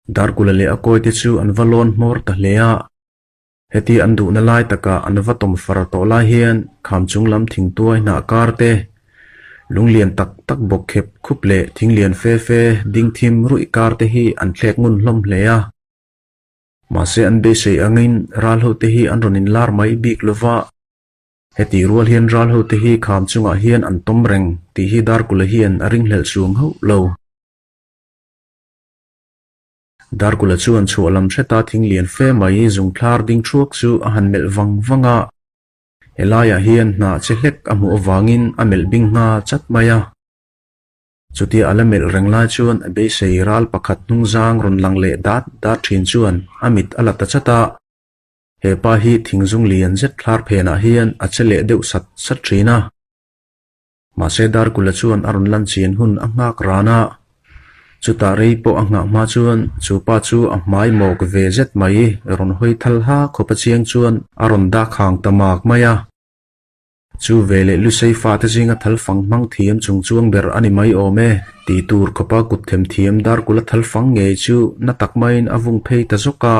Darkula leh a kawite chu an va lawn hmawr ta hle a. Heti an duhna lai takah an va tawm far tawh lai hian kham chung lam thingtuai hnah kar te, lung lian tak tak bawk khep khup leh thing lian fe fe ding thim ruih kar te hi an thlek ngun hlawm hle a. Mahse an beisei angin ral hote hi an rawn inlar mai bik lova, heti rual hian ral hote hi kham chungah hian an tawm reng tih hi Darkula hian a ringhlelh chuang hauh lo. Darkula chuan chhuah lam hreta thing lian fe mai zungthlar ding thuak chu a han melh vang vang a, helaiah hian hnah che hlek a hmuh avangin a melh bing nghal chat mai a. Chutia a la melh reng lai chuan a beisei ral pakhat hnungzang rawn lang leh dat dat thin chuan a mit a la ta chat a. He pa hi thingzung lian zet thlar phenah hian a che leh deuh sat sat thin a. Mahse Darkula chuan a rawn lan chian hun a nghak ran a. Chutah rei pawh a nghah hma chuan chu pa chu a hmai mawk ve zet mai rawn hawi thal ha khawp a chiang chuan a rawn dak hang ta mak mai a. Chu veleh Lusei fate zinga thal fang hmang thiam chung chuang ber a ni mai awm e, tih tur khawpa kut them thiam Darkula thal fang ngei chu na tak maiin a vung phei ta zawk a.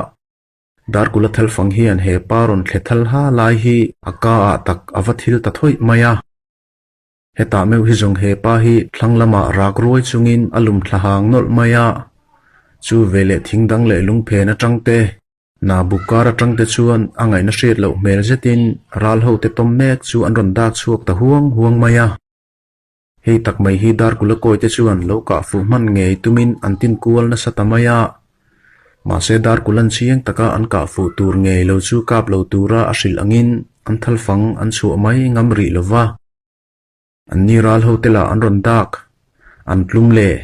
Darkula thal fang hian he pa rawn thle thal ha lai hi a ka ah tak a va thil ta thawih mai a. Hetah meuh hi zawng he pa hi thlang lamah rak ruai chungin a lum thla hang nawlh mai a. Chu veleh thing dang leh lungphen atang te Hna buk kar atang te chuan a ngaihna hriat loh hmel zetin ral ho te tawm mek chu an rawn dak chhuak ta huang huang mai a. Hei tak mai hi Darkula kawi te chuan lo kah fuh hman ngei tumin an tin kual nasa ta mai a. Mahse Darkulan chiang taka an kah fuh tur ngei lo chu kap lo tura a hrilh angin an thalfang an chhuah mai ngam rih lo va. Anni ral ho te lah an rawn dak, an tlum leh.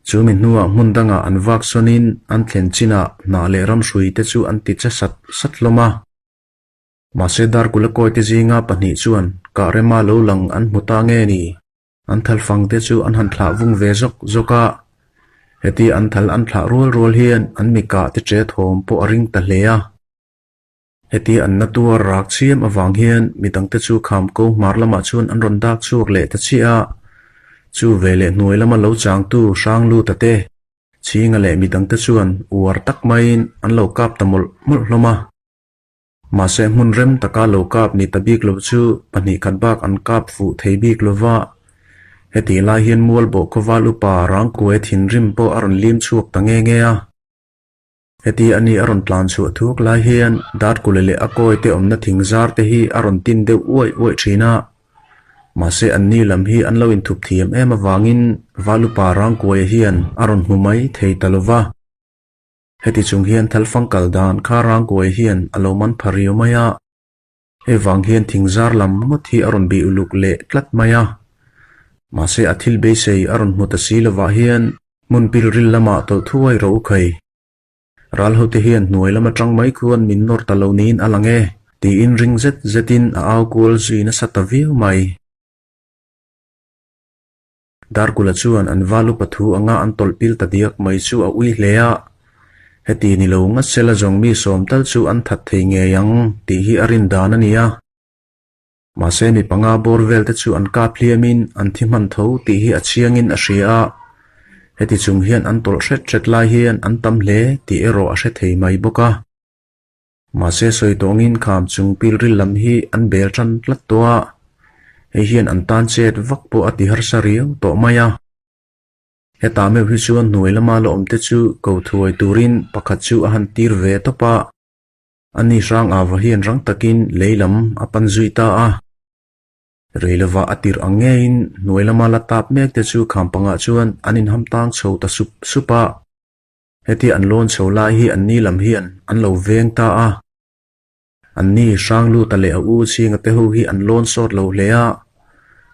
Chu mi hnuah hmun dangah an vak sawnin an thlen chinah hnah leh ramhrui te chu an ti che sat sat hlawm a. Mahse Darkula kawite zinga pahnih chuan kah rema lo lang an hmu ta nge ni? An thalfang te chu an han thlah vung ve zawk zawk a. Heti an thal an thlah rual rual hian an mi kah te che thawm pawh a ring ta hle a. Heti an na tuar rak chiam avang hian midangte chu kham ko hmar lamah chuan an rawn dak chhuak leh ta chiah a. Chu veleh hnuai lama lo changtu hrang luta te, Chhinga leh midangte chuan uar tak maiin an lo kap ta mawlh mawlh hlawm a. Mahse hmun rem taka lo kap ni ta bik lo chu pahnih khat bak an kap fuh thei bik lo va. Hetih lai hian Mualbawh khawval upa Rangkuai thinrim pawh a rawn lim chhuak ta nge nge a. Heti a ni a rawn tlan chhuah thuk lai hian Darkule leh a kawi te awmna thing zar te hi a rawn tin deuh uaih uaih thin a. Mahse an ni lam hi an lo inthup thiam em avangin Valupa Rangkuaia hian a rawn hmu mai thei ta lo va. Heti chung hian Thalfang kal dan kha Rangkuaia hian a lo man pha riau mai a. Hei vang hian thing zar lam ngawt hi a rawn bih uluk leh tlat mai a. Mahse a thil beisei a rawn hmu ta si lovah hian hmun pilril lamah tawlh thuai rawh u khai. Ral hote hian hnuai lam atang mai khuan min nawr ta lo niin a lang e, tiin ring zet zetin a au kual zui nasa ta viau mai. Darkula chuan an val upa thu anga an tawlh pil ta diak mai chu a ui hle a, heti ni lo ngat sela zawng mi sawm tal chu an that thei ngei ang tih hi a rin dan a ni a. Mahse mi panga bawr vel te chu an kap hliamin an thi hman tho tih hi a chiangin a hria a, heti chung hian an tawlh hret hret lai hian an tam hle tih erawh a hre thei mai bawk a. Mahse sawi tawngin kham chung pilril lam hi an bel tan tlat tawh a, hei hian an tan chet vak pawh a ti harsa riau tawh mai a. Hetah meuh hi chuan hnuai lama la awm te chu ko thuai turin pakhat chu a han tir ve tawp a. Ani hrang ava hian rang takin lei lam a pan zui ta a. Rei lova a tirh ang ngeiin hnuai lama la tap mek te chu kham pangah chuan an inham tang chho ta sup sup a. Heti an lawn chho lai hi anni lam hian an lo veng ta a. Anni hrang luta leh a u chhinga te ho hi an lawn sawt lo hle a.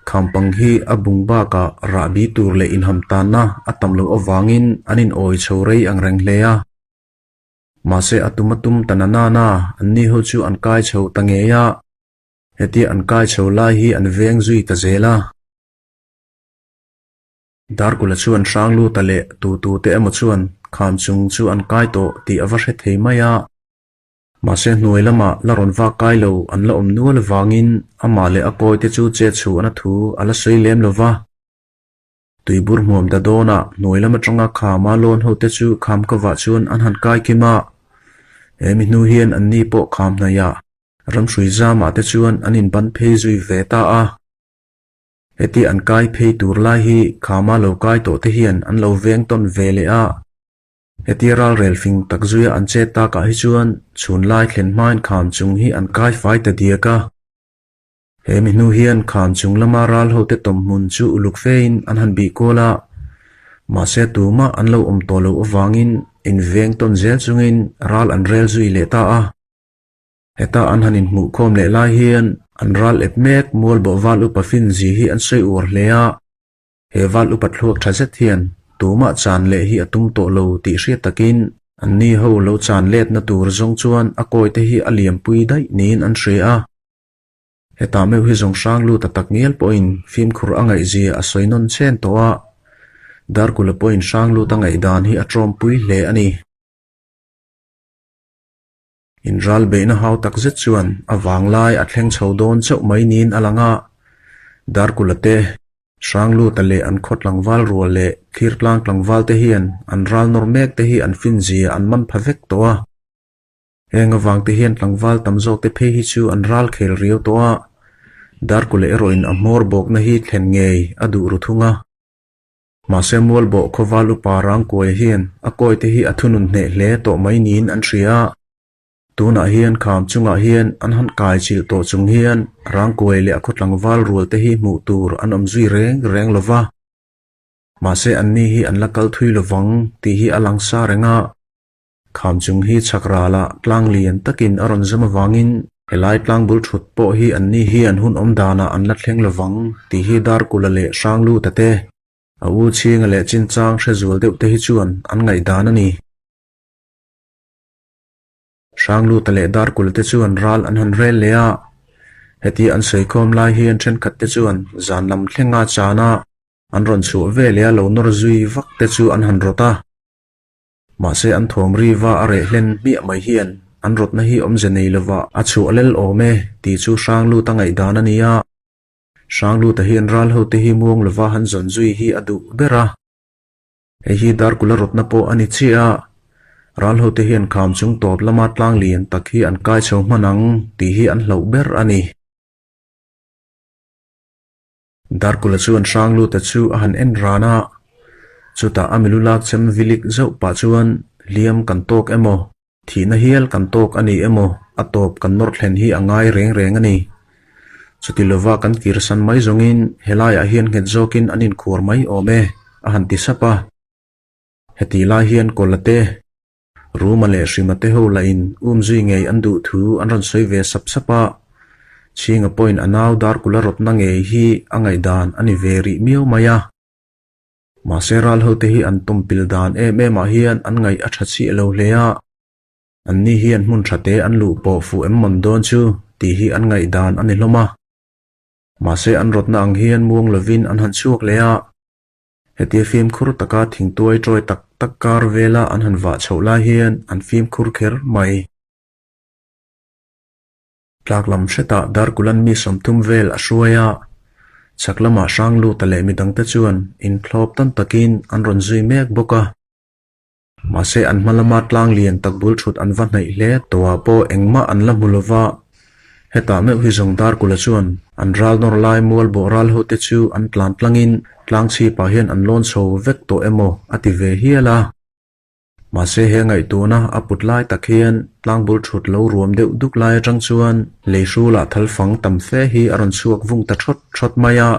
Khampang hi a bung bakah rahbi tur leh inham tanna a tam loh avangin an in awi chho rei ang reng hle a. Mahse a tum a tum ta na na na, anni ho chu an kai chho ta ngei a. Hetia an kai chho lai hi an veng zui ta zel a. Darkula chuan Hrangluta leh tutute emaw chuan kham chung chu an kai tawh tih a va hre thei mai a. Mahse hnuai lamah la rawn vak kai lo an la awm nual avangin amah leh a kawite chu chet chhuahna thu a la sawi lem lo va. Tuibur hmuam ta dawnah hnuai lam atanga khama lawn ho te chu kham ka vah chuan an han kai kim a. He mi hnu hian an ni pawh kham hnaihah ramhrui zamah te chuan an inban phei zui ve ta a. Heti an kai phei tur lai hi khama lo kai tawh te hian an lo veng tawn ve leh a. Hetia ralrel fing tak zuia an chet takah hi chuan chhun lai thlen hmain kham chung hi an kai fai ta diak a. He mi hnu hian kham chung lama ral hote tawm hmun chu uluk fein an han bih kual a, mahse tumah an lo awm tawh loh avangin inveng tawn zel chungin ral an rel zui leh ta a. Heta an han inhmuhkhawm leh lai hian an ral ep mek mualbawh val upa finzi hi an sawi uar hle a. He val upa thluak tha zet hian tumah chan leh hi a tum tawh lo tih hriat takin an ni ho lo chan letna tur zawng chuan a kawi te hi a liampui daih niin an hria a. Hetah meuh hi zawng hrang lut a tak ngial pawhin fimkhur a ngaihzia a sawi nawn chen tawh a, Darkula pawhin hrang lut a ngaihdan hi a tawmpui hle a ni. Inral beihna hau tak zet chuan a vanglai a thleng chho dawn chauh mai niin a lang a, Darkula te, Hrangluta leh an khaw tlangval rual leh Thirtlang tlangval te hian an ral nawr mek te hi an finzia an man pha vek tawh a. Heng avang te hian tlangval tam zawk te phei hi chu an ral khel riau tawh a, Darkula erawhin a hmawr bawkna hi thlen ngei a duh ru thung a. Mahse Mualbawh khawval upa Rangkuaia hian a kawite hi a thunun hneh hle tawh mai niin an hria a. Tunah hian kham chungah hian an han kai chilh tawh chung hian Rangkuai leh a khaw tlangval rual te hi hmuh tur an awm zui reng reng lo va. Mahse anni hi an la kal thui lovang tih hi a lang sa reng a. Kham chung hi chhak ralah tlang lian takin a rawn zam avangin helai tlang bul thut pawh hi anni hian hun awm danah an la thleng lovang tih hi Darkula leh Hrangluta te, a u Chhinga leh Chinchang hre zual deuh te hi chuan an ngaihdan a ni. Hrangluta leh Darkula te chuan ral an han rel leh a, hetia an sawikhawm lai hian thenkhat te chuan zan lam thlenga chana an rawn chhuah veleh a lo nawr zui vak te chu an han rawt a. Mahse an thawm riva a reh hlen hmiah mai hian an rawtna hi awmze nei lova a chhuah lel awm e tih chu Hrangluta ngaihdan a ni a. Hrangluta hian ral hote hi muang lova han zawn zui hi a duh ber a. Hei hi Darkula rawtna pawh a ni chiah a, ral hote hian kham chung tawp lama tlang lian tak hi an kai chho hman ang tih hi an hlauh ber a ni. Darkula chuan Hrangluta chu a han en ran a, chutah a milu lak chem vilik zauh pah chuan hliam kan tawk emaw, thihna hial kan tawk a ni emaw a tawp kan nawr thlen hi a ngai reng reng a ni. Chuti lova kan kirsan mai zawngin helaiah hian nghet zawkin an inkhuar mai awm e, a han ti sap a. Hetih lai hian Kawla te, Ruma leh Hrima te ho lahin umzui ngei an duh thu an rawn sawi ve sap sap a, Chhinga pawhin a nau Darkula rawtna ngei hi a ngaihdan a ni ve rih miau mai a. Mahse ral hote hi an tawmpil dan em em ah hian an ngaih a tha chiah lo hle a, anni hian hmun tha te an luh pawh fuh em mawn dawn chu tih hi an ngaihdan a ni hlawm a. Mahse an rawtna ang hian muang lovin an han chhuak leh a. Hetia fimkhur taka thingtuai tawi tak tak kar vela an han vah chhoh lai hian an fimkhur kher mai. Tlak lam hretah Darkulan mi 30 vel a hruai a, chhak lamah Hrangluta leh midangte chuan inthlawp tan takin an rawn zui mek bawk a. Mahse an hma lama tlang lian tak bul thut an va hnaih hle tawhah pawh engmah an la hmu lova, hetah meuh hi zawng Darkula chuan an ral nawr lai mual bawh ral ho te chu an tlan tlangin tlang chhipah hian an lawn chho vek tawh emaw a ti ve hial a. Mahse he ngaihtuahna a put lai tak hian tlang bul thut lo ruam deuh duk lai atang chuan lei hrulah thal fang tam fe hi a rawn chhuak vung ta thawt thawt mai a.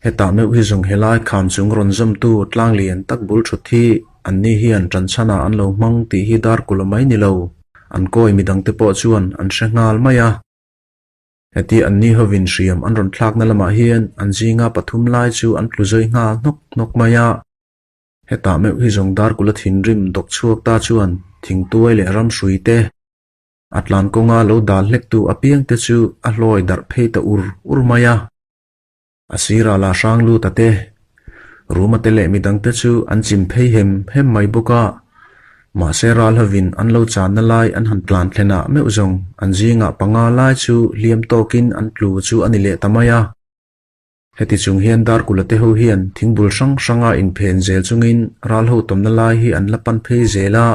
Hetah meuh hi zawng helai kham chung rawn zawmtu tlang lian tak bul thut hi anni hian tanchhanah an lo hmang tih hi Darkula mai ni lo, an kawi midangte pawh chuan an hre nghal mai a. Heti anni hovin hriam an rawn thlakna lamah hian an zinga pathum lai chu an tlu zawi nghal hnawk hnawk mai a. Hetah meuh hi zawng Darkula thinrim dawk chhuak ta chuan thingtuai leh ramhrui te, a tlan kawnga lo dal hlektu apiangte chu a hlawi darh phei ta ur ur mai a. A sirah lah hrang lut a te, Ruma te leh midangte chu an chim phei hem hem mai bawk a. Mahse ral hovin an lo channa lai an han tlan thlenah meuh zawng an zingah panga lai chu hliam tawkin an tlu chu a ni leh ta mai a. Heti chung hian Darkula te ho hian thingbul hrang hranga inphen zel chungin ral ho tawmna lai hi an la pan phei zel a.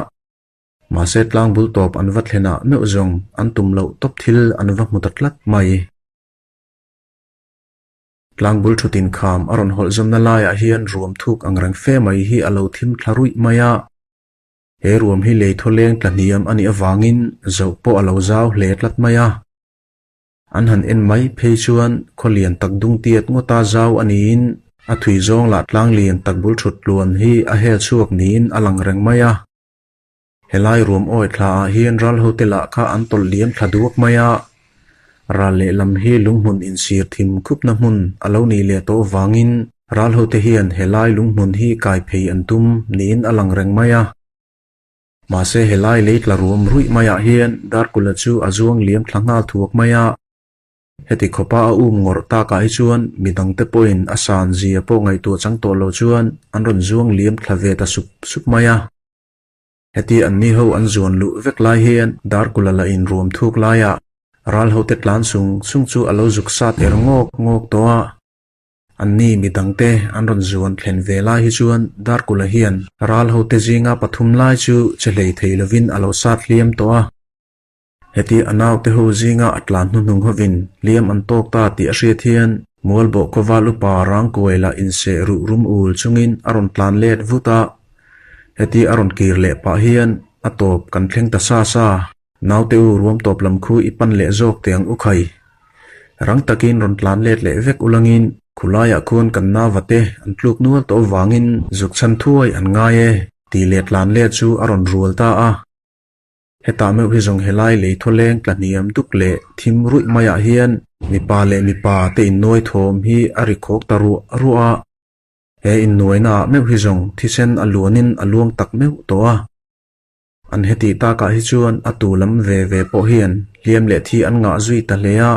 Mahse tlangbul tawp an va thlenah meuh zawng an tum loh tawp thil an va hmu ta tlat mai. Tlangbul thutin kham a rawn hawlh zawmna laiah hian ruam thuk ang reng fe mai hi a lo thim thla ruih mai a. He ruam hi lei thawleng tla hniam a nih avangin zoh pawh a lo zau hle tlat mai a. An han en mai phei chuan khaw lian tak dung tiat ngawta zau a niin a thui zawng lah tlang lian tak bul thut tluan hi a hel chhuak niin a lang reng mai a. Helai ruam awi thla ah hian ral hote lah kha an tawlh liam thla duak mai a, ral lehlam hi lunghmun insir thim khupna hmun a lo nih leh tawh vangin ral hote hian helai lunghmun hi kai phei an tum niin a lang reng mai a. Mahse helai lei tla ruam ruih maiah hian Darkula chu a zuang liam thla nghal thuak mai a. Heti khawpa a um ngawrh takah hi chuan midangte pawhin a san zia pawh ngaihtuah chang tawh lo chuan an rawn zuang liam thla ve ta sup sup mai a. Heti anni ho an zuan luh vek lai hian Darkula la inruam thuk laiah ral hote tlan sung sung chu a lo zuk sat er ngawk ngawk tawh a. Anni midangte an rawn zuan thlen ve lai hi chuan Darkula hian ral hote zinga pathum lai chu che hlei thei lovin a lo sat hliam tawh a. Heti a naute ho zinga a tlan hnuhnung hovin hliam an tawk ta tih a hriat hian Mualbawh khawval upa Rangkuai lah inseh ruh rum ul chungin a rawn tlan let vut a. Heti a rawn kir leh pah hian a tawp kan thleng ta sa sa. Naute u ruam tawp lam khu i pan leh zawk teh ang u khai. Rang takin rawn tlan let leh vek ulangin khulaiah khuan kan nava te an tluk nual tawh avangin zuk chhan thuai an ngai e tih leh tlan let chu a rawn rual ta a. Hetah meuh hi zawng helai lei thawleng tla hniam duk leh thim ruih maiah hian mipa leh mipa te innuai thawm hi a ri khawk ta ruah ruah a. He innuainaah meuh hi zawng thisen a luanin a luang tak meuh tawh a. An hetih takah hi chuan a tu lam ve ve pawh hian hliam leh thi an ngah zui ta hle a.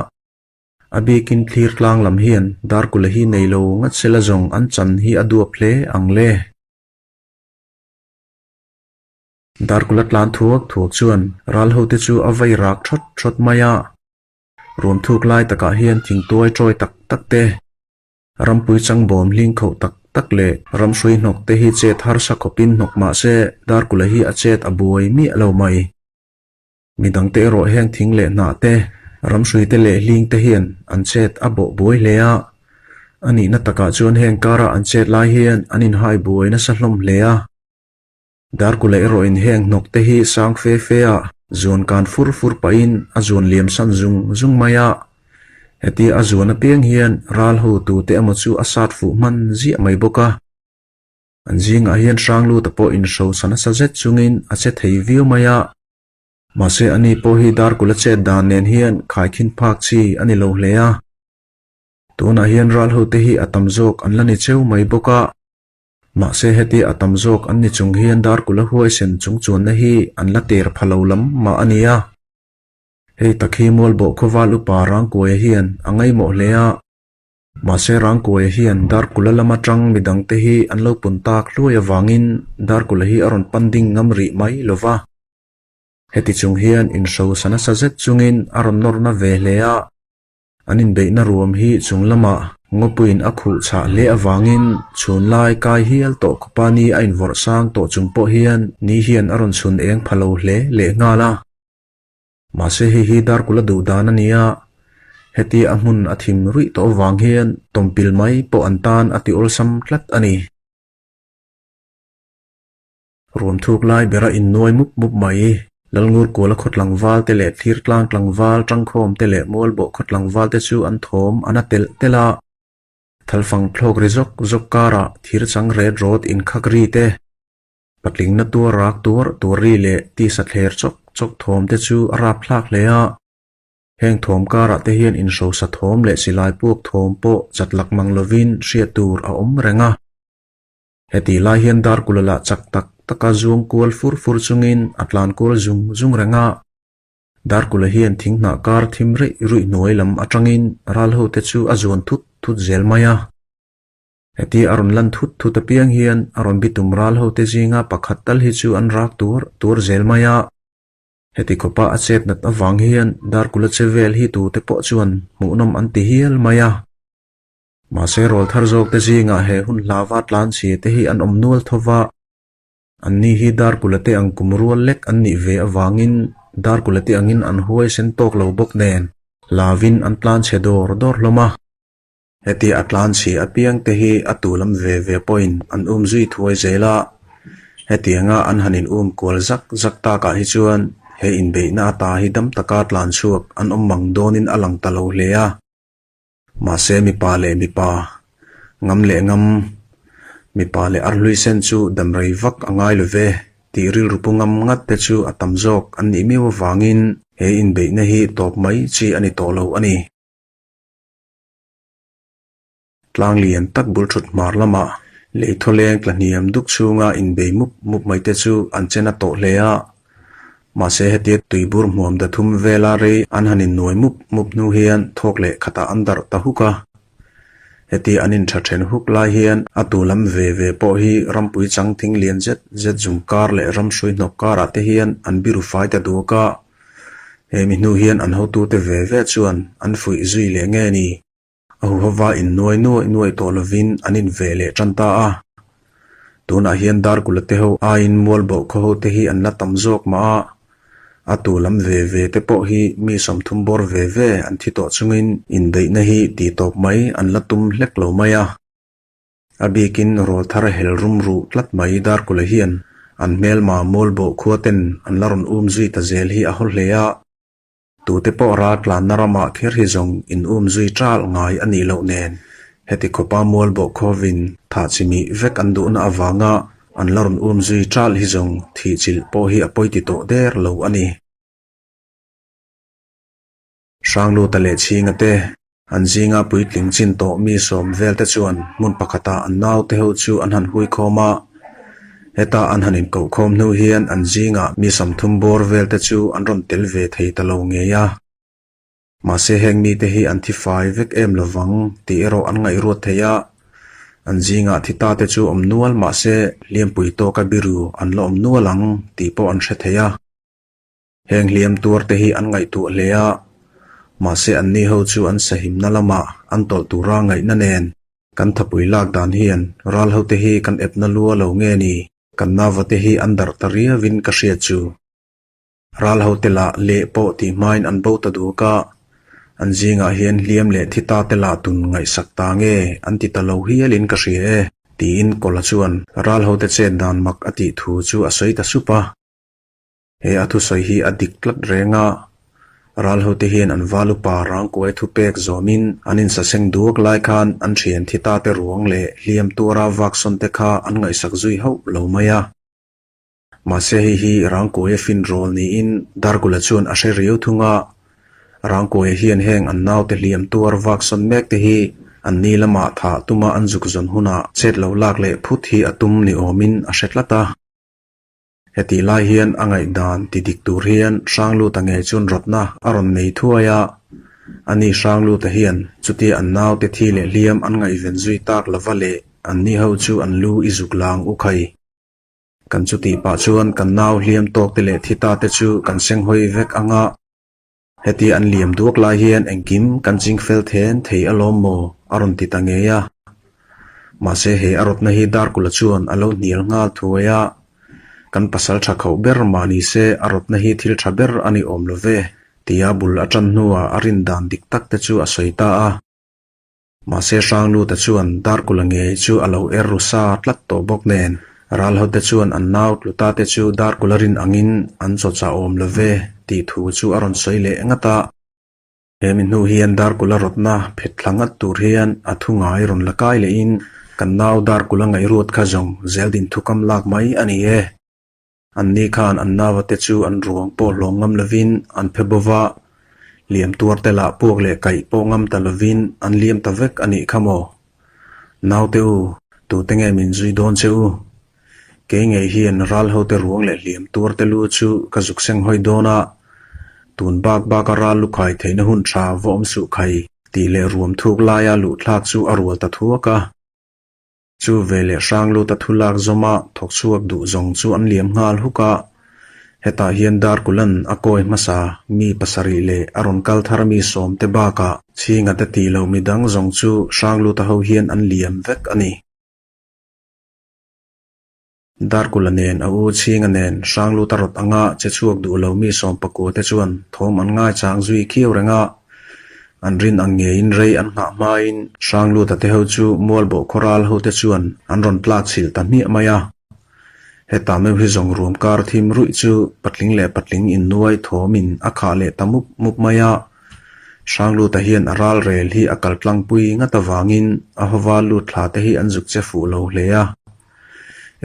A bikin thlir tlang lam hian Darkula hi nei lo ngat sela zawng an chan hi a duap hle ang le. Darkula tlan thuak thuak chuan ral hote chu a vai rak thawt thawt mai a. Ruam thuk lai takah hian thingtuai tawi tak tak te, rampui changbawm hling khoh tak tak leh ramhrui hnawk te hi chet harsa khawpin hnawk mah se Darkula hi a chet a buai miah lo mai. Midangte erawh heng thing leh hnah te, ramhrui te leh hling te hian an chet a bawh buai hle a. A nihna takah chuan heng kara an chet lai hian an inhai buai nasa hlawm hle a. Darkula erawhin heng hnawk te hi sang fe fe a zuan kan fur fur pahin a zuan liam san zung zung mai a. Hetia a zuan apiang hian ral ho tute emaw chu a sat fuh hman ziah mai bawk a. An zingah hian Hrangluta pawh inhrosa nasa zet chungin a che thei viau mai a. Mahse ani pawh hi Darkula chet dan nen hian khaikhin phak chi a ni lo hle a. Tunah hian ral hote hi a tam zawk an la ni cheu mai bawk a. Mahse heti a tam zawk an ni chung hian Darkula huaisen chung chuanna hi an la ter pha lo lam mah a ni a. Hei tak hi Mualbawh khawval upa Rangkuaia hian a ngaihmawh hle a. Mahse Rangkuaia hian Darkula lam atang midangte hi an lo pun tak hluai avangin Darkula hi a rawn pan ding ngam rih mai lo va. Heti chung hian inhrosa nasa zet chungin a rawn nawrna ve hle a. An inbeihna ruam hi chung lamah ngawpuiin a khuh chhah hle avangin chhun lai kai hial tawh khawpa ni a invawrh sang tawh chung pawh hian ni hian a rawn chhun eng pha lo hle leh nghal a. Mahse hei hi Darkula duh dan a ni a, hetia a hmun a thim ruih tawh avang hian tawmpil mai pawh an tan a ti awlsam tlat a ni. Ruam thuk lai bera innuai mup mup mai. Lalngur kuala khaw tlangval te leh thlir tlang tlangval tangkhawm te leh mualbawh khaw tlangval te chu an thawm an a telh telh a. Thalfang thlawk ri zawk zawk karah thir chang ret rawt inkhak ri te, patlingna tuar rak tuar tuar ri leh tisa thler chawk chawk thawm te chu a rap thlak hle a. Heng thawm karah te hian inhrosa thawm leh silai puak thawm pawh chatlak mang lovin hriat tur a awm reng a. Hetih lai hian Darkula lah chak tak taka zuang kual fur fur chungin a tlan kual zung zung reng a. Darkula hian thing hnah kar thim reih ruih hnuai lam atangin ral hote chu a zuan thut thut zel mai a. Hetia a rawn lan thut thut apiang hian a rawn bitum ral hote zinga pakhat tal hi chu an rak tuar tuar zel mai a. Heti khawpa a chet nat avang hian Darkula che vel hi tute pawh chuan hmuhnawm an ti hial mai a. Mahse rawlthar zawkte zingah he hun hlava tlanchhia te hi an awm nual tho va. Anni hi Darkula te ang kum rual lek an nih ve avangin Darkula te angin an huaisen tawk lo bawk nen hlavin an tlanchhe dawr dawr hlawm a. Hetia a tlanchhia apiang te hi a tu lam ve ve pawhin an um zui thuai zel a, hetianga an han in um kual zak zak takah hi chuan he inbeihna ata hi dam taka tlanchhuak an awm mang dawnin a lang ta lo hle a. Mahse mipa leh mipa, ngam leh ngam, mipa leh arhlui sen chu dam rei vak a ngai lo ve tih rilru pu ngam ngat te chu a tam zawk an nih miau avangin he inbeihna hi tawp mai chi a ni tawh lo a ni. Tlang lian tak bul thut hmar lamah lei thawleng tla hniam duk chhunga inbei mup mup mai te chu an chen a tawh hle a. Mahse hetia tuibur hmuam da thum vela rei an han innuai mup mup hnu hian thawk leh khatah an darh ta huk a. Hetia an intha then huk lai hian a tu lam ve ve pawh hi rampui chang thing lian zet zet zung kar leh ramhrui hnawk karah te hian an biru fai ta duak a. Hemi hnu hian an hotute ve ve chuan an fuih zui leh nge ni? A huhova innuai nuaih nuaih tawh lovin an inveh leh tan ta a. Tunah hian Darkula te ho aiin Mualboh khaw ho te hi an la tam zawk mah a, a tu lam ve ve te pawh hi mi 30 bawr ve ve an thi tawh chungin inbeihna hi tih tawp mai an la tum hlek lo mai a. A bikin rawlthar hel rum ruh tlat mai Darkula hian an hmelma Mualboh khua ten an la rawn um zui ta zel hi a haw hle a. Tute pawh ral tlanna ramah kher hi zawng in um zui ṭal ngai a nih loh nen, heti khawpa mualbawh khawvin thah chimih vek an duhna avanga an la rawn um zui ṭal hi zawng thih chilh pawh hi a pawi ti tawh der lo a ni. Hrangluta leh Chhinga te, an zinga puitling chin tawh mi sawm vel te chuan hmun pakhatah an naute ho chu an han hui khawm a. Heta an han inkoh khawm hnu hian an zingah mi 30 bawr vel te chu an rawn tel ve thei ta lo ngei a. Mahse heng mite hi an thi fai vek em lovang tih erawh an ngaihruat thei a. An zingah thi ta te chu awm nual mahse hliampui tawka biru an la awm nual ang tih pawh an hre thei a. Heng hliam tuar te hi an ngaihtuah hle a, mahse anni ho chu an sahimna lamah an tawlh tura ngaihna nen kan thapui lak dan hian ral ho te hi kan epna lua lo nge ni, kan nava te hi an darh ta riauin ka hriat chu. Ral ho te lah leh pawh tih hmain an bo ta duk a, an zingah hian hliam leh thi ta te lah tun ngaihsak ta nge an ti ta lo hialin ka hria e, tiin Kawla chuan ral ho te chet dan mak a tih thu chu a sawi ta sup a. He a thusawi hi a dik tlat reng a, ralhote hian an val upa rangkuai thupek zawmin an insaseng duak lai khan an thian thi ta te ruang leh hliam tuara vaksawn te kha an ngaihsak zui hauh lo mai a. Mahse hei hi rangkuaia fin rawl niin Darkula chuan a hre riau thung a, Rangkuaia hian heng an naute hliam tuar vaksawn mek te hi an ni lamah thah tuma an zuk zawn hunah chet lo lak leh phut hi a tum ni awmin a hre tlat a. Hetih lai hian a ngaihdan ti dik tur hian Hrangluta ngei chuan rawtna a rawn nei thuai a, ani Hrangluta hian chutia an naute thi leh hliam an ngaihven zui tak lova leh anni ho chu an lu i zuk lang u khai. Kan chutih pah chuan kan nau hliam tawk te leh thi ta te chu kan senghawi vek ang a, Hetia an liam duak lai hian engkim kan ching fel then thei alawm maw? a rawn ti ta ngei a. Mahse he a rawtna hi Darkula chuan a lo hnial nghal thuai a, Kan pasal tha khauh ber mah ni se a rawtna hi thil tha ber a ni awm lo ve, tia bul a tan hnuah a rin dan dik tak te chu a sawi ta a. Mahse Hrangluta chuan Darkula ngei chu a lo er ru sa tlat tawh bawk nen, Ralhote chuan an nau Tluta te chu Darkula rin angin an chaw chah awm lo ve tih thu chu a rawn sawi leh ngat a. He mi hnu hian Darkula rawtna phet thla ngat tur hian a thu ngai rawn la kai lehin kan nau Darkula ngaihruat kha zawng zeldin thukam lak mai a ni e. Anni khan an nava te chu an ruang pawh hlawm ngam lovin an phe bo va, liam tuar te lah puak leh kaih pawh ngam ta lovin an liam ta vek a nih kha maw? Naute u, tute nge min zui dawn che u? Kei ngei hian ral hote ruang leh hliam tuar te lu chu ka zuk seng hawi dawn a, tun bak baka ral lu khai theihna hun tha va awm suh khai tih leh ruam thuk laia luhthlak chu a rual ta thuak a. Chu ve leh hrang lut a thu lak zawma thawk chhuak duh zawng chu an liam nghal huk a. Hetah hian Darkula'n a kawi hmasa mi pasarih leh a rawn kal thar mi sawmte bakah Chhingate tih loh midang zawng chu Hrangluta ho hian an liam vek a ni. Darkula nen a u Chhinga nen Hrangluta rawt anga che chhuak duh lo mi sawmpakua te chuan thawm an ngaichang zui khiau reng a. An rin ang ngeiin rei an nghah hmain Hrangluta te ho chu Mualbawh khawral ho te chuan an rawn tlak chhilh ta hmiah mai a. Hetah meuh hi zawng ruam kar thim ruih chu patling leh patling innuai thawmin a khah leh ta mup mup mai a. Hrangluta hian a ral rel hi a kal tlangpui ngat avangin a hova lut thla te hi an zuk che fuh lo hle a.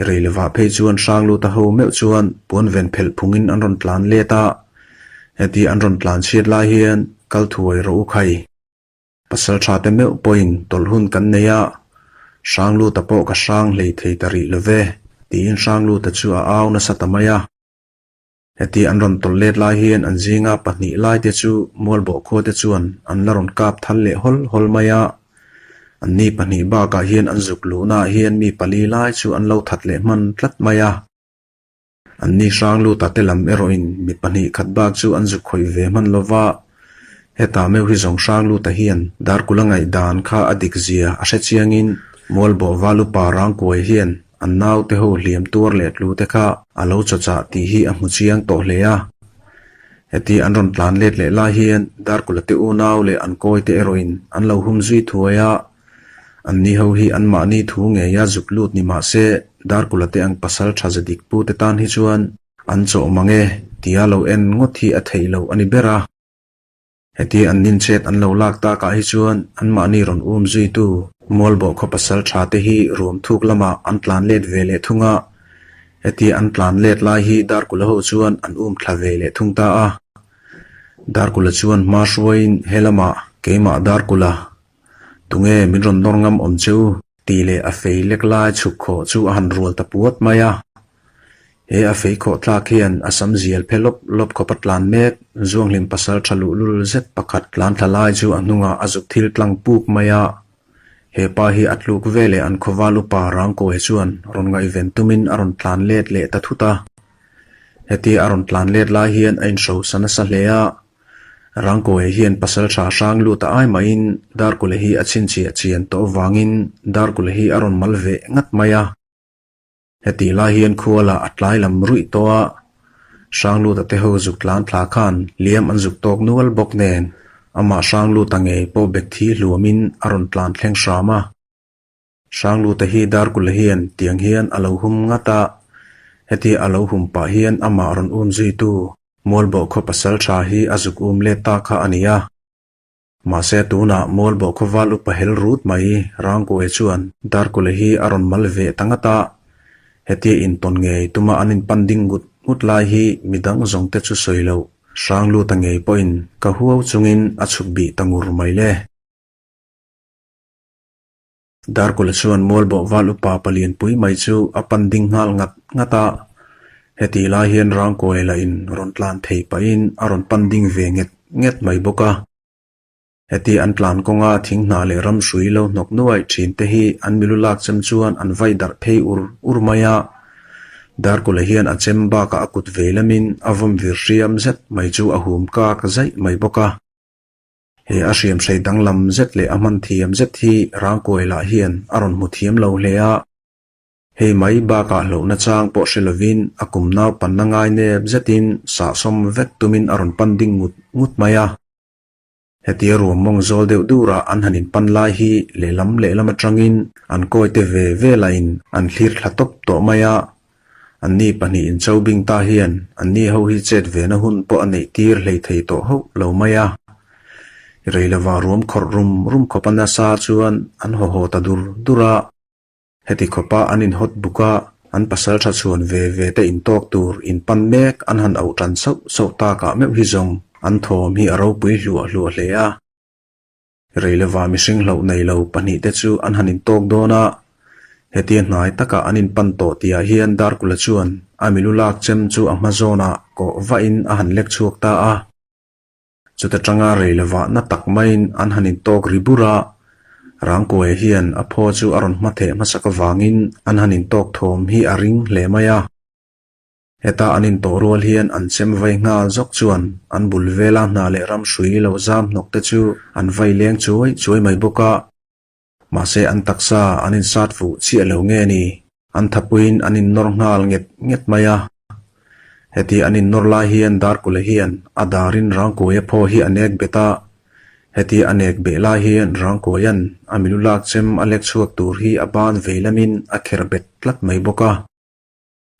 Rei lovah phei chuan Hrangluta ho meuh chuan puan ven phelh phungin an rawn tlan let a. Heti an rawn tlan chhiat lai hian kal thuai rawh u khai. Pasal tha te meuh pawhin tawlh hun kan nei a, Hrangluta pawh ka hrang hlei thei ta rih lo ve, tiin Hrangluta chu a au nasa ta mai a. Heti an rawn tawlh let lai hian an zinga pahnih lai te chu Mualbawh khua te chuan an la rawn kap thal leh hawl hawl mai a. An ni pahnih bakah hian an zuk luhnaah hian mi pali lai chu an lo that leh hman tlat mai a. An ni hrang lut a te lam erawhin mi pahnih khat bak chu an zuk khawih ve hman lo va, hetah meuh hi zawng hrang lut a hian Darkula ngaihdan kha a dik zia a hre chiangin Mualbawh Valupa Rangkuai hian an naute ho hliam tuar leh tlu te kha a lo chawchah tih hi a hmu chiang tawh hle a. Heti an rawn tlan let leh lai hian Darkula te unau leh an kawi te erawhin an lo hum zui thuai a, Anni ho hi anmahni thu ngeia zuk lut ni mah se, Darkula te ang pasal tha za dik pu te tan hi chuan an chawh mang e tia lo en ngawt hi a theih loh a ni ber a. Heti an ninchet an lo lak takah hi chuan anmahni rawn um zuitu Mualbawh khaw pasal tha te hi ruam thuk lamah an tlan let ve leh thung a. Heti an tlan let lai hi Darkula ho chuan an um thla ve leh thung ta a. Darkula chuan hma hruaiin he lamah keimah Darkula Tunge min rawn nawr ngam awm che u? Tih leh a fei lek lai chhuk khawh chu a han rual ta puat mai a. He a fei khawh tlak hian a sam zial phe lawp lawp khawp a tlan mek, Zuanghlim pasal tha luhlul zet pakhat tlan thla lai chu a hnungah a zuk thil tlang puk mai a. He pa hi a tluk ve leh an khawval upa Rangkawi chuan rawn ngaihven tumin a rawn tlan let leh ta thut a. Hetia a rawn tlan let lai hian a inhrosa nasa hle a. Rangkawi hian pasal tha hrang lut a ai mahin Darkule hi a chhinchhiah chian tawh avangin Darkule hi a rawn mal ve ngat mai a. Hetih lai hian khuala a tlai lam ruih tawh a, Hrangluta te ho zuk tlan thla khan liam an zuk tawk nual bawk nen amah Hrangluta ngei pawh bek thi hluamin a rawn tlan thleng hram a. Hrangluta hi Darkula hian tiang hian a lo hum ngat a, hetia a lo hum pah hian amah rawn um zuitu Mualbawh khaw pasal tha hi a zuk um let ta kha a ni a. Mahse tunah Mualbawh khaw val upa hel rut mai Rangkuai chuan Darkula hi a rawn mal ve ta ngat a, hetia intawn ngei tuma an inpan ding ngut ngut lai hi midang zawng te chu sawi loh Hrangluta ngei pawhin ka huau chungin a chhuk bih ta ngur mai le. Darkula chuan Mualbawh val upa palianpui mai chu a pan ding nghal ngat ngat a, hetih lai hian Rangkawi lah in rawn tlan thei pahin a rawn pan ding ve nget nget mai bawk a. Heti an tlan kawnga thing hnah leh ram hrui lo hnawk nuaih thin te hi an milu lak chem chuan an vai darh phei ur ur mai a. Darkula hian a chem bakah a kut vei lamin a vawm vir hriam zet mai chu a hum kak zaih mai bawk a. He a hriamhrei danglam zet leh a hman thiam zet hi Rangkuai lah hian a rawn hmu thiam lo hle a. Hei mai bakah hlauhna chang pawh hre lovin a kum naupanna ngai nep zetin sahsawm vek tumin a rawn pan ding ngut ngut mai a. Hetia ruam mawng zawl deuh durah an han inpan lai hi lehlam lehlam atangin an kawite ve ve lahin an thlir thla tawp tawh mai a. Anni pahnih incho bing ta hian anni ho hi chet vena hun pawh a neih tir hlei thei tawh hauh lo mai a. Rei lova ruam khawrh rum rum khawp a nasa chuan an haw haw ta dur dur a. Heti khawpa an inhawt buk a, an pasal tha chhuan ve ve te intawk tur inpan mek an han auh tan sauh sauh takah meuh hi zawng an thawm hi a ropui hluah hluah hle a. Rei lova mihring hlauh nei lo pahnihte chu an han intawk dawn a, hetia hnai takah an inpan tawh tihah hian Darkula chuan a milu lak chem chu a hma zawnah kawh vahin a han lek chhuak ta a. Chuta tanga rei lovah na tak maiin an han intawk ri bur a, Rangkuaia hian a phaw chu a rawn hma theh hmasak avangin an han intawk thawm hi a ring hle mai a. Heta an intawh rual hian an chem vai nghal zawk chuan an bul vela hna leh ram hrui lo zam hnawk te chu an vai leng chuai chuai mai bawk a. Mahse an taksa an insat fuh chiah lo nge ni? An thapuiin an innawr nghal nget nget mai a. Heti an innawr lai hian Darkula hian a darin Rangkuaia phaw hi a nek bet a. Heti a nek beh lai hian Rangkuaia'n a milu lak chem a lek chhuak tur hi a ban vei lamin a kher bet tlat mai bawk a.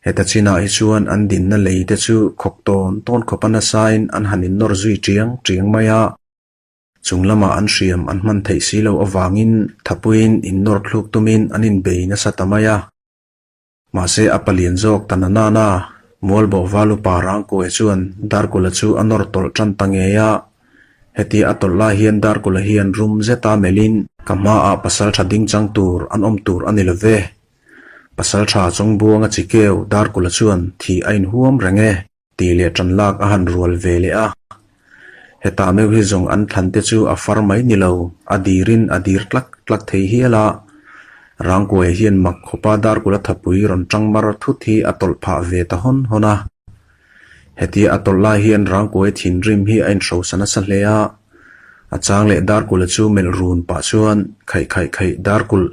Heta chinah hi chuan an dinna lei te chu khawk tawn tawn khawpa nasain an han innawr zui tiang tiang mai a. Chung lamah an hriam an hman theih si loh avangin thapuiin innawr thluk tumin an inbei nasa ta mai a. Mahse a palian zawk ta na nana, Mualbawh Valupa Rangkuai chuan Darkula chu a nawr tawlh tan ta ngei a. Heti a tawlh lai hian Darkula hian rum zeta melhin, Ka hmaah pasaltha ding chang tur an awm tur a ni lo ve. Pasaltha Chawngbuanga Chikeu Darkula chuan thih a inhuam reng e. Tih leh ṭan lak a han rual ve leh a. Hetah meuh hi zawng an thlan te chu a far mai ni lo, a dirin a dir tlak tlak thei hial a. Rangkuaia hian mak khawpa Darkula thapui rawn ṭang mar thut hi a tawlh phah ve ta hawn hawn a. Hetia a tawlh lai hian Rangkuaia thinrim hi a inhrosa nasa hle a. A chang leh Darkula chu melh run pah chuan khaih khaih khaih Darkulh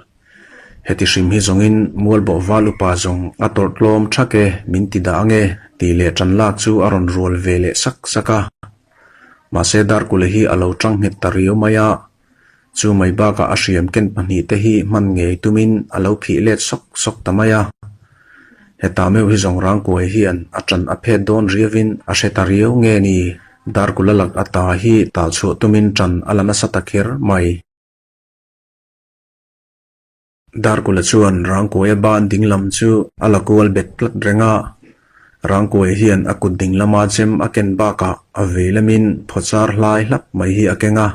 Heti hrim hi zawngin Mualbawh val upa zawng a tawrh tlawm thak e, min ti dah ange, tih leh ṭan lak chu a rawn rual ve leh sak sak a. Mahse Darkule hi a lo ṭang nghet ta riau mai a, chu mai bakah a hriam ken pahnihte hi hman ngei tumin a lo phih let sawk sawk ta mai a. Hetah meuh hi zawng Rangkuai hian a ṭan a phet dawn riauin a hre ta riau nge ni, Darkula lak ata hi talchhuah tumin ṭan a la nasa ta kher mai. Darkula chuan Rangkuaia ban dinglam chu a la kual bet tlat reng a. Rangkuaia hian a kut dinglama chem a ken bakah a vei lamin phawchar hlai hlap mai hi a keng a.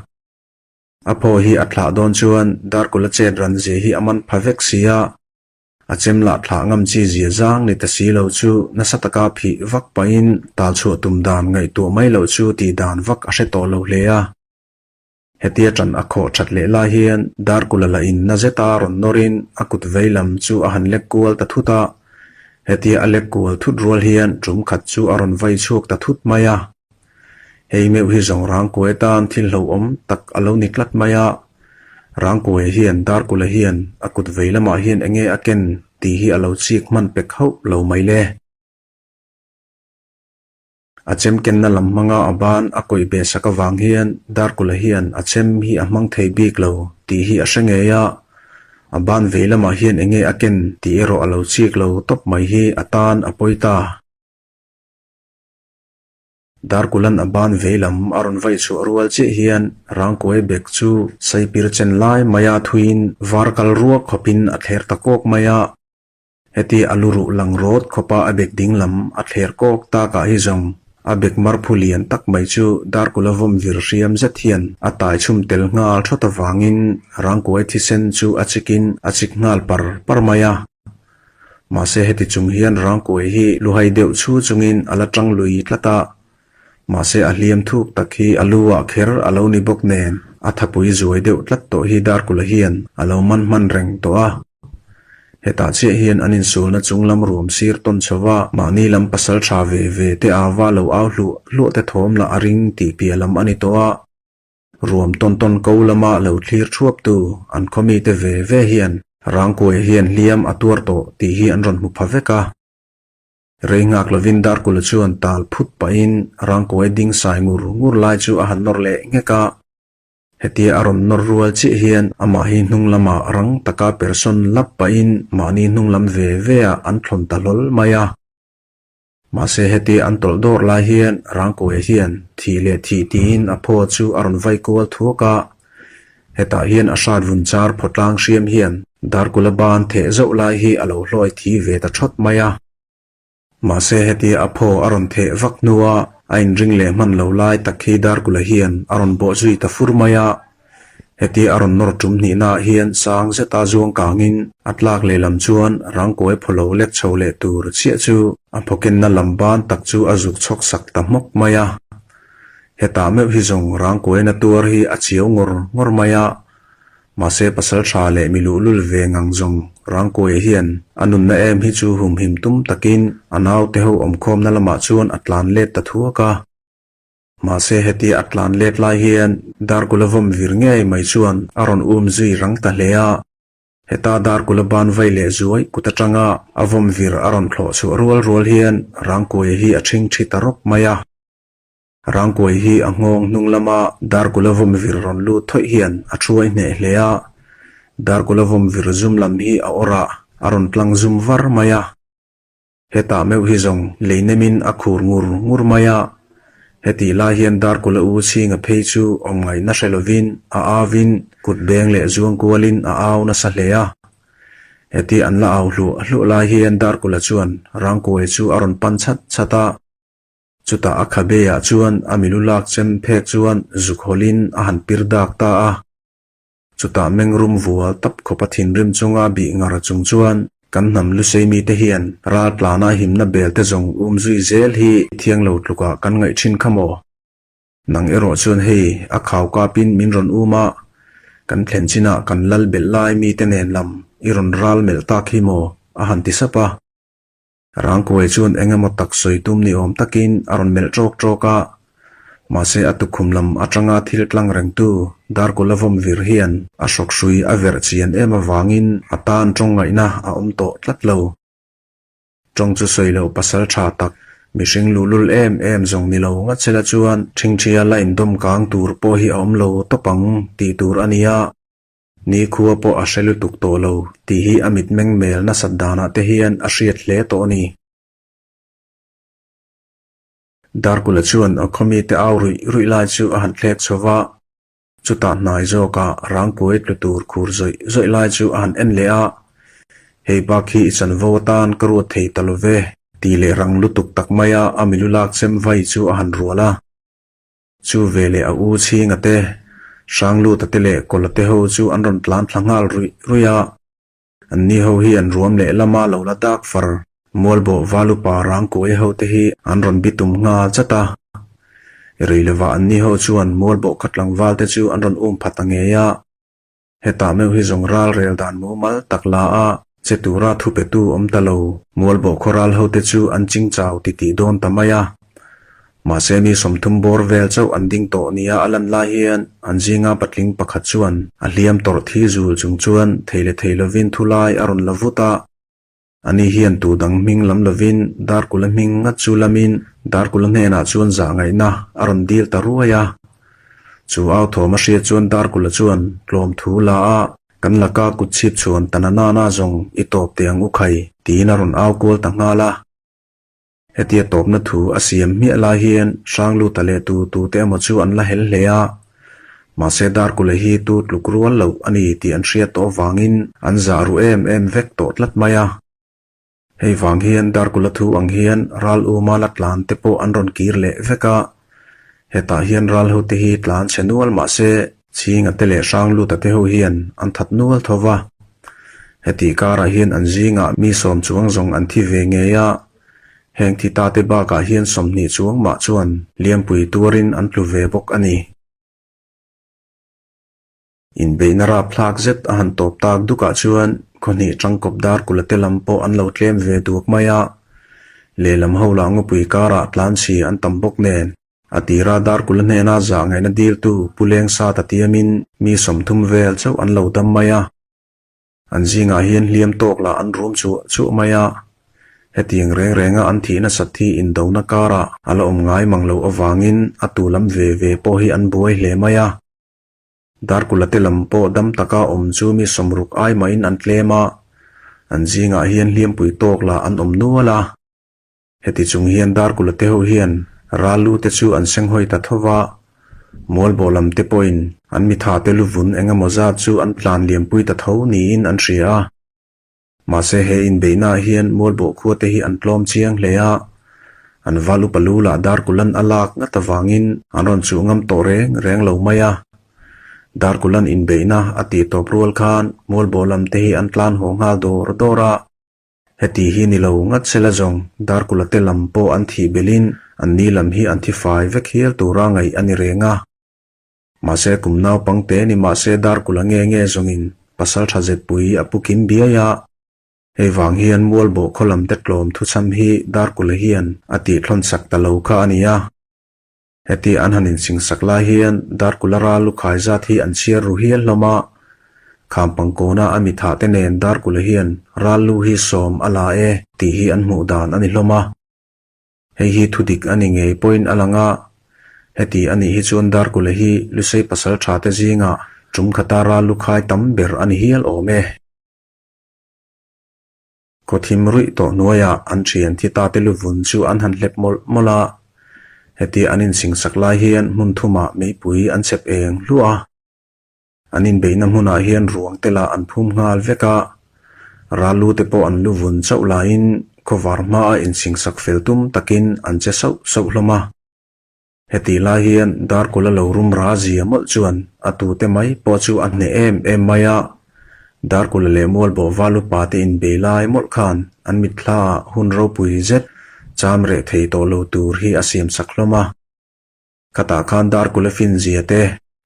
A phaw hi a thlah dawn chuan Darkula chet ran zia hi a man pha vek si a. A chem lah thlah ngam chi zia zang ni ta si lo chu nasa taka phih vak pahin talchhuah tum dan ngaihtuah mai loh chu tih dan vak a hre tawh lo hle a. Hetia ṭan a khawh ṭhat leh lai hian Darkula la in na zeta rawn nawrin a kut vei lam chu a han lek kual ta thut a. Hetia a lek kual thut rual hian ṭum khat chu a rawn vai chhuak ta thut mai a. Hei meuh hi zawng Rangkuai tan thil hlauhawm tak a lo ni tlat mai a. Rangkuai hian Darkula hian a kut vei lamah hian enge a ken tih hi a lo chik hman pek hauh lo mai le. A chem kenna lam hmanga a ban a kawih beh sak avang hian Darkula hian a chem hi a hmang thei bik lo tih hi a hre ngei a, a ban vei lamah hian enge a ken tih erawh a lo chik lo tawp mai hi a tan a pawi ta. Darkula'n a ban vei lam a rawn vaih chhuah rual chiah hian Rangkuai bek chu saipir chen lai maia thuiin var kal ruak khawpin a thler ta kawk mai a. Heti a lu ruh lang rawt khawpa a bek ding lam a thler kawk takah hi zawng a bek mar phu lian tak mai chu Darkula vawm vir hriam zet hian a tai chhum tel nghal thawt avangin Rangkuai thisen chu a chikin a chik nghal par par mai a. Mahse heti chung hian Rangkuai hi luhai deuh chhu chungin a la tang lui tlat a. Mahse a hliam thuk tak hi a lu ah kher a lo ni bawk nen a thapui zuai deuh tlat tawh hi Darkula hian a lo man hman reng tawh a. Hetah chiah hian an insulna chung lam ruam sir tawn chho va, mahni lam pasal tha ve ve te ava lo au hluah hluah te thawm lah a ring tih piah lam a ni tawh a. Ruam tawn tawn ko lama lo thlir thuap tu an khaw mite ve ve hian Rangkuai hian hliam a tuar tawh tih hi an rawn hmu pha vek a. Rei nghak lovin Darkula chuan tal phut pahin Rangkuai ding sai ngur ngur lai chu a han nawr leh nghek a. Hetia a rawn nawr rual chiah hian amah hi hnung lamah rang taka persawn lap pahin mahni hnung lam ve ve ah an thlawn ta hlawl mai a. Mahse hetia an tawlh dawr lai hian Rangkuai hian thih leh thih tiin a phaw chu a rawn vai kual thuak a. Hetah hian a hrat vun char phawtlang hriam hian Darkula ban theh zauh lai hi a lo hlawi thi ve ta thawt mai a. Mahse hetia a phaw a rawn theh vak hnua a inring leh hman lo lai tak hi Darkula hian a rawn bawh zui ta fur mai a. Hetia a rawn nawr tum hnihnaah hian sang zeta zuang kangin a tlak lehlam chuan rangkuai phaw lo lek chho leh tur chiah chu a phawkenna lam ban tak chu a zuk chhawk sak ta hmawk mai a. Hetah meuh hi zawng rangkuaina tuar hi a chiau ngawr ngawr mai a, mahse pasal tha leh mi luhlul ve ngang zawng. Rangkuaia hian a nunna em hi chu humhim tum takin a naute ho awmkhawmna lamah chuan a tlan let ta thuak a. Mahse hetia a tlan let lai hian Darkula vawm vir ngei mai chuan a rawn um zui rang ta hle a. Heta Darkula ban vai leh zuai kut atanga a vawm vir a rawn thlawh chhuah rual rual hian Rangkuaia hi a ṭhingṭhi ta rawp mai a. Rangkuai hi a nghawng hnung lama Darkula vawm vir rawn lut thawih hian a thuai hneh hle a, Darkula vawm vir zum lam hi a awrh a, a rawn tlang zum var mai a. Hetah meuh hi zawng lei nemin a khur ngur ngur mai a, hetih lai hian Darkula u chhinga phei chu awm ngaihna hre lovin a auvin kut beng leh zuang kualin a au nasa hle a. Heti an la au hluah hluah lai hian Darkula chuan Rangkuai chu a rawn pan chat chat a. Chutah a khabe ah chuan a milu lak chem phek chuan zuk hawlhin a han pir dak ta a. Chutah mengrum vual tap khawpa thinrim chunga bih ngar chung chuan kan hnam lusei mite hian ral tlana himna bel te zawng um zui zel hi thiang lo tlukah kan ngaih thin kha maw? Nang erawh chuan hei a khau kapin min rawn um a, kan thlen chinah kan lal belh lai mite nen lam i rawn ral melh tak hi maw? a han ti sap a. Rangkuai chuan eng emaw tak sawi tum ni awm takin a rawn melh ṭawk ṭawk a, mahse a tukhum lam aṭanga thil tlang rengtu Darkula vawm vir hian a hrawkhrui a verh chian em avangin a tan ṭawng ngaihna a awm tawh tlat lo. Ṭawng chu sawi loh pasal ṭha tak, mihring luhlul em em zawng ni lo ngat sela chuan ṭhingṭhia la indawm kang tur pawh hi a awm lo tawp ang tih tur a nia. Nikhua pawh a hre lutuk tawh lo tih hi a mitmeng mel nasat danah te hian a hriat hle tawh a ni. Darkula chuan a khaw mite au ruih ruih lai chu a han thlek chho va, chutah hnai zawkah rangkuai tlu tur khur zawih zawih lai chu a han en leh a, Hei bak hi i chanvo atan ka ruat thei ta lo ve, tih leh rang lutuk tak maia a milu lak chem vai chu a han rual a. Chu veleh a u chhinga te, Hrangluta te leh Kawla te ho chu an rawn tlan thla nghal ruih ruih a. An ni ho hi an ruam leh lama lo la dak far. Mualbawh Valupa Rangkuai ho te hi an rawn bitum nghal chat a. Rei lovah an ni ho chuan Mualbawh khaw tlangval te chu an rawn um pha ta ngei a. Hetah meuh hi zawng ral rel dan mumal tak la a, che tura thu petu awm ta lo. Mualbawh khaw ral hote chu an ching chau titih dawn ta mai a. Mahse mi 30 bawr vel chauh an ding tawh nia a lan lai hian an zinga patling pakhat chuan a hliam tawrh thi zul chung chuan thei leh thei lovin thu lai a rawn la vut a. Ani hian tu dang hming lam lovin Darkula hming ngat chu lamin Darkula hnenah chuan zah ngaihna a rawn dil ta ruai a. Chu au thawm a hriat chuan Darkula chuan tlawm thu la a, Kan laka kut chhip chhuan ta na nana zawng i tawp teh ang u khai, tiin a rawn au kual ta nghal a. Hetia tawpna thu a siam hmiah lai hian Hrangluta leh tu tute emaw chu an la hel hle a, mahse Darkula hi tu tluk rual loh a ni tih an hriat tawh avangin an zah ru em em vek tawh tlat mai a. Hei vang hian Darkula thu ang hian ral uma la tlan te pawh an rawn kir leh vek a, hetah hian ral hote hi tlan chhe nual mahse Chhinga te leh Hrangluta te ho hian an that nual tho va. Hetih karah hian an zingah mi sawm chuang zawng an thi ve ngei a, heng thi ta te bakah hian 20 chuang mah chuan Liampui tuarin an tlu ve bawk a ni. Inbeihna rapthlak zet a han tawp tak dukah chuan khawhnih tangkawp dar kula te lam pawh an lo tlem ve duak mai a, lehlam ho lah ngawpui karah tlanchhi an tam bawk nen. A tira Darkula hnena zah ngaihna diltu Pu Lengsa ta tiamin mi 30 vel chauh an lo dam mai a. An zingah hian hliam tawk lah an rum chuah chuah mai a. Hetiang reng renga an thih nasat hi indona karah a la awm ngai mang loh avangin a tu lam ve ve pawh hi an buai hle mai a. Darkula te lam pawh dam taka awm chu mi 60 ai mahin an tlem a. An zingah hian hliampui tawk lah an awm nual a. Heti chung hian Darkula te ho hian ral lu te chu an senghawi ta tho va, Mualbawh lam te pawhin an mitha te luvun eng emaw zat chu an tlan liampui ta tho niin an hria a. Mahse he inbeihnaah hian Mualbawh khua te hi an tlawm chiang hle a, an val upa lu lah Darkulan a lak ngat avangin an rawn chuh ngam tawh reng reng lo mai a. Darkulan inbeihna a tih tawp rual khan Mualbawh lam te hi an tlan haw nghal dawr dawr a. Heti hi ni lo ngat sela zawng Darkula te lam pawh an thih belhin an ni lam hi an thi fai vek hial tura ngaih a ni reng a. Mahse kum naupang te ni mahse Darkula nge nge zawngin pasal tha zetpui a pu kim biai a. Hei vang hian Mualbawh khaw lam te tlawm thuchham hi Darkula hian a tihthlawn sak ta lo kha a ni a. Heti an han insingsak lai hian Darkula ral lukhai zat hi an chhiar ru hial hlawm a. Khampangkawna a mithah te nen Darkula hian ral lu hi sawm a la e tih hi an hmuh dan a ni hlawm a. Hei hi thudik a ni ngei pawhin a lang a, heti a nih hi chuan Darkula hi Lusei pasal tha te zingah tum khata ral lukhai tam ber a ni hial awm e. Khawthim ruih tawh hnuaiah an thian thi ta te luvun chu an han hlep mawlh mawlh a, heti an insingsak lai hian hmun thumah meipui an chep eng hluah a. An inbeihna hmunah hian ruang te lah an phum nghal vek a, Ralu te pawh an lu vun chauh laiin khawvar hmaa insingsak fel tum takin an che sauh sauh hlawm a. Hetih lai hian Darkula lo rum ra zia mawlh chuan a tute mai pawh chu a hneh em em mai a, Darkula leh Mualbawh Valupa te inbei lai mawlh khan an mitthlaah hun ropui zet cham reh thei tawh lo tur hi a siamsak hlawm a. Khatah khan Darkula fin zia te,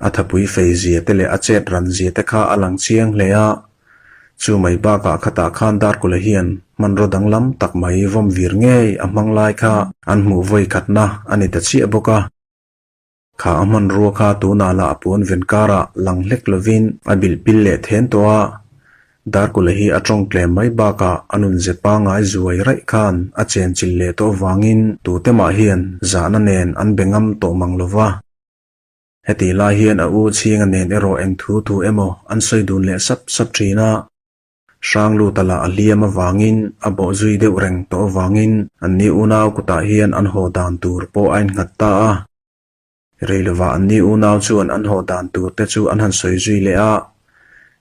a thapui fei zia te leh a chet ran zia te kha a lang chiang hle a. Chu mai bakah khatah khan Darkula hian hmanraw danglam tak mai vawm vir ngei a hmang lai kha an hmuh vawi khatna a ni ta chiah bawk a. Kha a hmanrua kha tunah lah a puan ven karah lang hlek lovin a bilh pil leh then tawh a. Darkula hi a tawng tlem mai bakah a nun ze pangngai zuai raih khan a chenchilh leh tawh avangin tute mah hian zahna nen an be ngam tawh mang lo va. Hetih lai hian a u chhinga nen erawh eng thu thu emaw an sawi dun leh sap sap thin a. Hrangluta lah a hliam avangin a bawh zui deuh reng tawh avangin anni unau kutah hian an haw dan tur pawh a innghat ta a. Rei lovah anni unau chuan an haw dan tur te chu an han sawi zui leh a,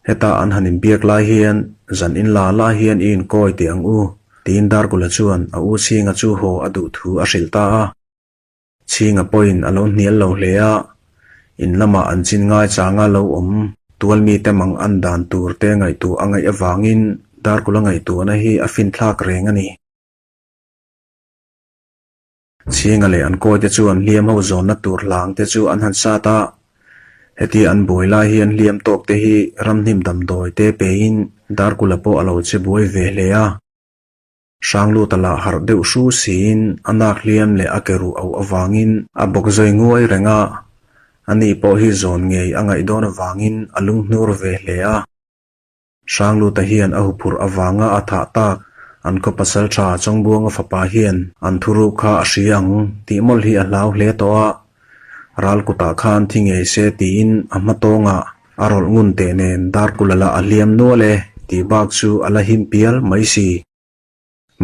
heta an han inbiak lai hian zan in la la hian i inkawi teh ang u, tiin Darkula chuan a u Chhinga chu haw a duh thu a hrilh ta a. Chhinga pawhin a lo hnial lo hle a, in lamah an chin ngai changa lo awm tual mite mang an dan tur te ngaihtuah a ngaih avangin Darkula ngaihtuahna hi a finthlak reng a ni. Chhinga leh an kawite chuan hliam ho zawnna tur hlang te chu an han sat a, hetia an buai lai hian hliam tawk te hi ramhnim damdawi te pein Darkula pawh a lo che buai ve hle a. Hrangluta lah harh deuh hru siin a nak hliam leh a ke ruh auh avangin a bawk zawi nguai reng a, ani pawh hi zawn ngei a ngaih dawn avangin a lunghnur ve hle a. Hrangluta hian a huphurh avanga a thah tak an khaw pasal tha Chawngbuanga fapa hian an thuruk kha a hria ang tih mawlh hi a hlau hle tawh a, ral kutah khan thi ngei se tiin a hma tawngah a rawlh ngun teh nen Darkula lah a hliam nual e tih bak chu a la him pial mai si.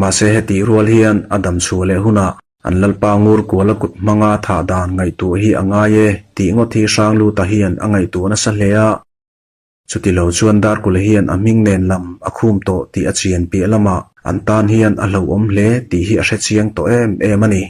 Mahse hetih rual hian a dam chhuah leh hunah an lalpa ngur kuala kut hmanga thah dan ngaihtuah hi a ngai e tih ngawt hi Hrangluta hian a ngaihtuah nasa hle a. Chuti lo chuan Darkula hian a hming nen lam a khum tawh tih a chian piah lamah an tan hian a hlauhawm hle tih hi a hre chiang tawh em em a ni.